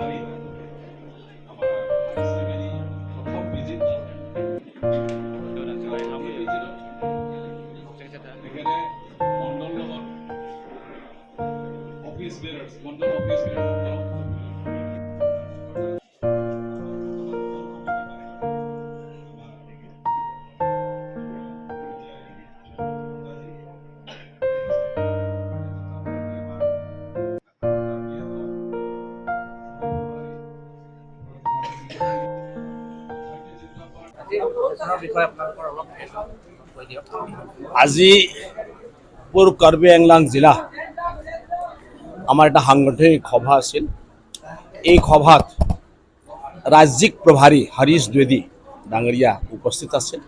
প্ৰভাৰী আমাৰ হাৰিছ প্ৰথম ভিজিট। এই ভিজিটত তেখেতে মণ্ডল লগত অফিচ বেৰাৰ্ছ, মণ্ডল অফিচ বেৰাৰ্ছ, আজি সেশনৰ বিষয়ে আপোনালোকৰ অলপ কৈ দিয়ক। আজি পূব কাৰ্বি আংলং জিলা আমাৰ এটা সাংগঠনিক সভা আছিল। এই সভাত ৰাজ্যিক প্ৰভাৰী হৰিশ দ্বিবেদী ডাঙৰীয়া উপস্থিত আছিল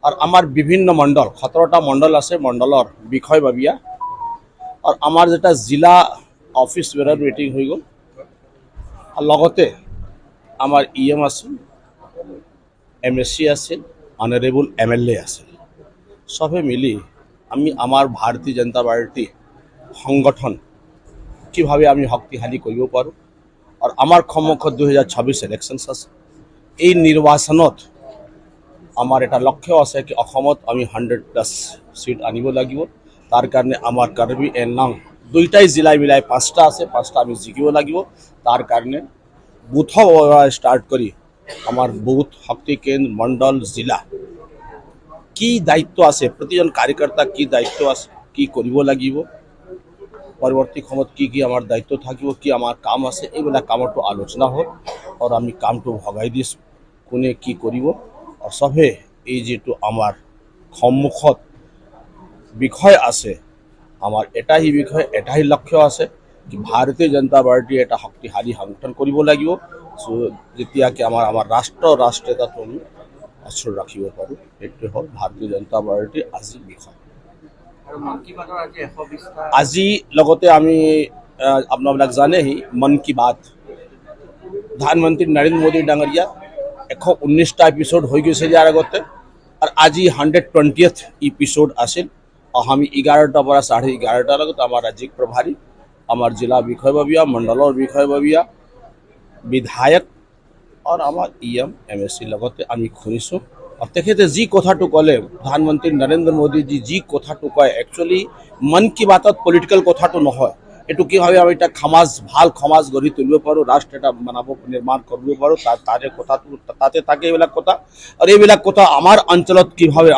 আৰু আমাৰ বিভিন্ন মণ্ডল, 17টা মণ্ডল আছে, মণ্ডলৰ বিষয়ববীয়া আৰু আমাৰ যেটা জিলা অফিচ বেৰাৰ মিটিং হৈ গ'ল। আৰু লগতে আমাৰ ইএম আছিল, এমএচি আছিল, অনাৰেবল এমএলএ আছিল। সবে মিলি আমি আমাৰ ভাৰতীয় জনতা পাৰ্টি সংগঠন কিভাৱে আমি শক্তিশালী কৰিব পাৰোঁ আৰু আমাৰ সন্মুখত 2026 ইলেকশ্যনছ আছে। এই নিৰ্বাচনত আমাৰ এটা লক্ষ্য আছে কি অসমত আমি 100+ চিট আনিব লাগিব। তাৰ কাৰণে আমাৰ কাৰ্বি আংলং দুইটাই জিলাই মিলাই পাঁচটা আছে, পাঁচটা আমি জিকিব লাগিব। তাৰ কাৰণে বুথৰ ষ্টাৰ্ট কৰি আমাৰ বুথ, শক্তি কেন্দ্ৰ, মণ্ডল, জিলা কি দায়িত্ব আছে, প্ৰতিজন কাৰ্যকৰ্তা কি দায়িত্ব আছে, কি কৰিব লাগিব, পৰৱৰ্তী সময়ত কি কি আমাৰ দায়িত্ব থাকিব, কি আমাৰ কাম আছে, এইবিলাক কামতো আলোচনা হ'ল আৰু আমি কামটো ভগাই দিছোঁ, কোনে কি কৰিব। আৰু চবে এই যিটো আমাৰ সন্মুখত বিষয় আছে, আমাৰ এটাই বিষয়, এটাই লক্ষ্য আছে কি ভাৰতীয় জনতা পাৰ্টি এটা শক্তিশালী সংগঠন কৰিব লাগিব, চ' যেতিয়া কি আমাৰ ৰাষ্ট্ৰীয়তাটো আমি অটুট ৰাখিব পাৰোঁ। সেইটোৱে হ'ল ভাৰতীয় জনতা পাৰ্টীৰ আজি বিষয়। আৰু মন কী বাতৰ আজি 120টা আজি লগতে আমি আপোনাবিলাক জানেহি, মন কী বাত প্ৰধানমন্ত্ৰী নৰেন্দ্ৰ মোদী ডাঙৰীয়া 119টা এপিছ'ড হৈ গৈছে ইয়াৰ আগতে আৰু আজি 120th episode আছিল। আৰু আমি 11টাৰ পৰা 11:30টাৰ লগত আমাৰ ৰাজ্যিক প্ৰভাৰী, আমাৰ জিলা বিষয়ববীয়া, মণ্ডলৰ বিষয়ববীয়া, বিধায়ক আৰু আমাৰ ইএম, এমএচিৰ লগতে আমি শুনিছোঁ। আৰু তেখেতে যি কথাটো ক'লে, প্ৰধানমন্ত্ৰী নৰেন্দ্ৰ মোদীজী যি কথাটো কয়, একচুৱেলি মন কী বাতত পলিটিকেল কথাটো নহয়। এইটো কিভাৱে আমি এটা সমাজ, ভাল সমাজ গঢ়ি তুলিব পাৰোঁ, ৰাষ্ট্ৰ এটা বনাব, নিৰ্মাণ কৰিব পাৰোঁ, তাৰে কথাটো তাতে থাকে এইবিলাক কথা। আৰু এইবিলাক কথা আমাৰ অঞ্চলত কিভাৱে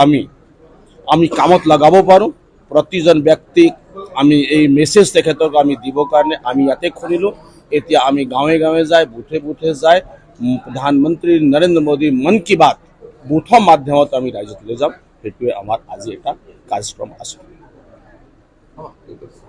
আমি কামত লগাব পাৰোঁ, প্ৰতিজন ব্যক্তিক আমি এই মেছেজ তেখেতক আমি দিবৰ কাৰণে আমি ইয়াতে শুনিলোঁ। এতিয়া আমি গাঁৱে গাঁৱে যায়, বুথে বুথে যায়, প্ৰধানমন্ত্ৰী নৰেন্দ্ৰ মোদীৰ মন কী বাত বুথৰ মাধ্যমত আমি ৰাইজত লৈ যাম। সেইটোৱে আমাৰ আজি এটা কাৰ্যক্ৰম আছে। ঠিক আছে।